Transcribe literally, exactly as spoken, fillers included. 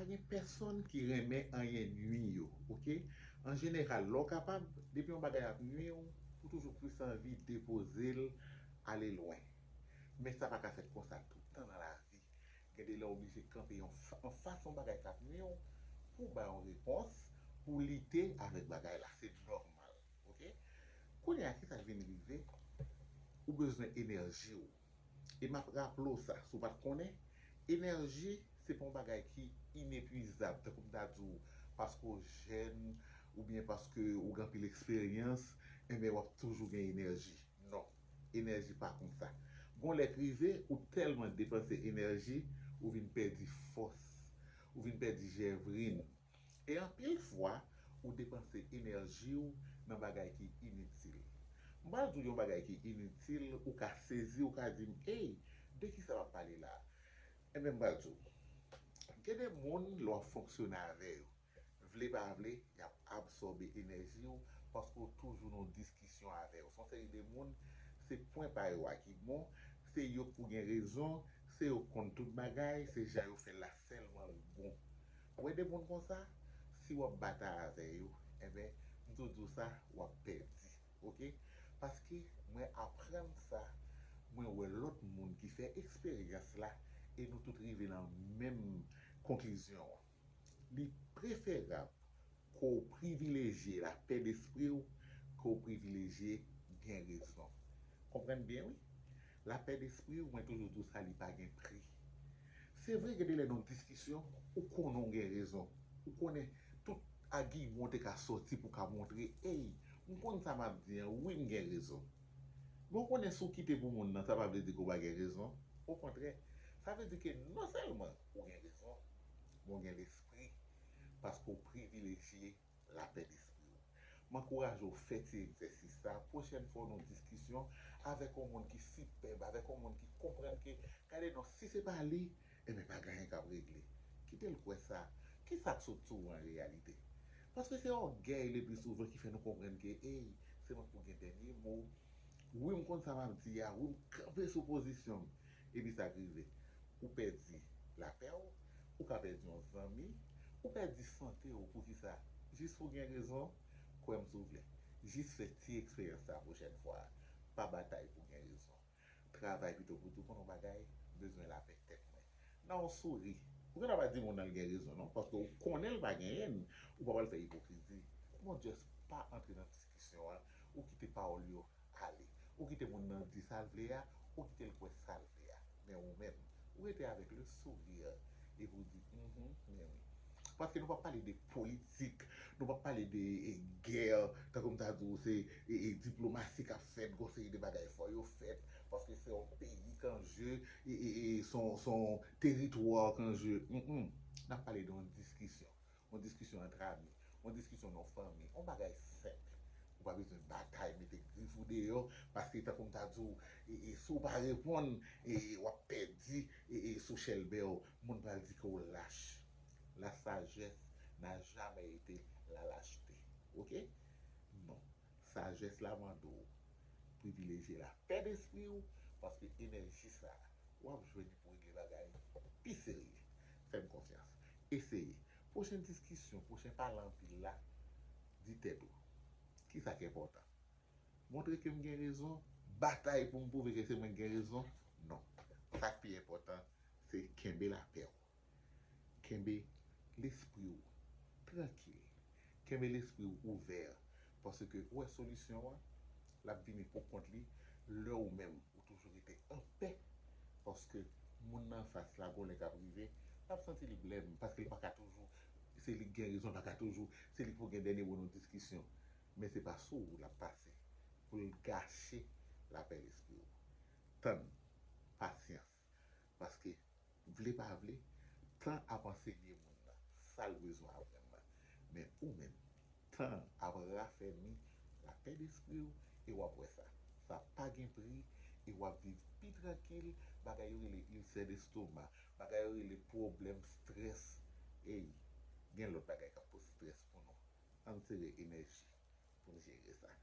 Gen pèsonn ki renmen anyen nwi yo, oke? An jeneral, lè w kapab, depi yon bagay ap nwi w, ou toujou plis anvi depoze l, ale lwen. Men sa pa ka fèt konsa tout tan nan lavi. Gen de lè w oblije kanpe yon fa- anfas yon bagay k ap nwi w pou w bay yon repons, pou w lite avèk bagay la. Se nòmal, oke? Kounye a, kisa k vin rive? Ou bezwen enèji w. E m ap raple w sa, si w pa t konnen, enèji se pa yon bagay ki inepwizab, tankou m ta di w, paske w jèn oubyen paske ou gen anpil eksperyans, enben w ap toujou gen enèji. Non, enèji pa konsa. Gon lè k rive, ou tèlman depanse enèji, ou vin pèdi fòs, ou vin pèdi jèvrin. E anpil fwa, ou depanse enèji w nan bagay ki initil. M pral di w yon bagay ki initil, ou ka sezi, ou ka di m, ey, de kisa w ap pale la? Enben, m pral di w, gen de moun, lè w ap fonksyone avè yo, vle pa vle, y ap absòbe enèji w, paske w toujou nan yon diskisyon avè yo. Se yon seri de moun, se pwen pa yo a ki bon, se yo k pou gen rezon, se yo k konn tout bagay, se jan yo fè l la sèlman l bon. Ou wè de moun konsa, si w ap batay avè yo, enben, m tou di w sa, w ap pèdi, oke? Paske mwen aprann sa, mwen wè lòt moun ki fè eksperyans la, e nou tout rive nan menm konklizyon an. Li preferab ke w privilejye lapè despri w ke w privilejye gen rezon. Konprann byen, wi. Lapè despri w, mwen toujou di w sa, li pa gen pri. Se vre, gen de lè nan yon diskisyon, ou konnen w gen rezon. Ou konnen tout agiman w te ka sòti pou w ka montre, ey, m konn sa m ap di an, wi, m gen rezon. Men w konnen, si w kite pou moun nan, sa pa vle di ke w pa gen rezon. Okontrè, sa vle di ke non sèlman ou gen rezon, men w gen lespri, paske w privilejye lapè despri w. M ankouraje w fè ti egzèsis sa a. Pwochèn fwa w nan yon diskisyon avèk yon moun ki sipèb, avèk yon moun ki konprann ke, gade non, si se pa li, enben, pa gen anyen k ap regle. Kite l kwè sa. Kisa k sot sou ou an reyalite? Paske se ògèy le pli souvan ki fè nou konprann ke, ey, se mwen k pou gen dènye mo. Wi, m konn sa m ap di a. Wi, m kanpe sou pozisyon m. Epi sa k rive. Ou pèdi lapè w, ou ka pèdi yon zanmi, ou pèdi sante w. Poukisa? Jis pou gen rezon, kwè m si w vle. Jis fè ti eksperyans sa pwochèn fwa a. Pa batay pou gen rezon. Travay pito pou di w konn yon bagay, m bezwen lapè tèt mwen. Nan yon souri. Ou gentan pa di moun nan l gen rezon non, paske ou konnen l pa genyen l, ou pa pral fè ipokrizi. Bon, just pa antre nan diskisyon an, ou kite pawòl yo ale. Ou kite moun nan di sa l vle a, ou kite l kwè sa l vle a. Men ou menm, ou rete avèk le sourire epi w di, mhm, men wi. Paske nou p ap pale de politik, nou p ap pale de e, gè, tankou m ta di w, se e, e, diplomasi k ap fèt, gon seri de bagay fò yo fèt, paske se yon peyi k an je, e, e, e, se yon, se yon teritwa k an je. Mm, mm. N ap pale de yon diskisyon. Yon diskisyon ant ami, yon diskisyon nan fanmi, yon bagay senp. Ou pa bezwen batay, mete grif ou deyò, paske tankou m ta di w, e, e, si w pa reponn, e, e, w ap pèdi, e, e, sou chèlbè w, moun pral di ke w lach. La sagesse n'a jamais été la lâcheté. Oke? Non. Sajès la mande w privilejye lapè despri w, paske enèji sa a, w ap jwenn li pou regle bagay pi serye. Fè m konfyans. Eseye. Pwochen diskisyon, pwochen pale anpil la, di tèt ou, kisa k enpòtan? Montre ke m gen rezon, batay pou m pwouve ke se mwen k gen rezon? Non. Sa k pi enpòtan, se kenbe lapè w. Kenbe lespri w trankil. Kenbe lespri w ouvè. Paske ou wè solisyon an, l ap vini pou kont li lè ou menm ou toujou rete anpè. Paske moun nan anfas la, gon lè k ap rive, l ap santi l blèm, paske l pa ka toujou, se li k gen rezon, l pa ka toujou, se li k pou gen dènye mo nan diskisyon. Men se pa sou ou l ap pase pou l gache lapè lespri w. Tann, pasyans, paske vle pa vle, tan ap ansenye moun nan sa l bezwen aprann nan. Men ou menm, tan ap rafèmi lapè despri w e w ap wè sa. Sa pa gen pri e w ap viv pi trankil, bagay yo rele ilsè destoma, bagay yo rele pwoblèm strès. Ey, gen lòt bagay k ap poze strès pou nou. Ann sere enèji pou n jere sa.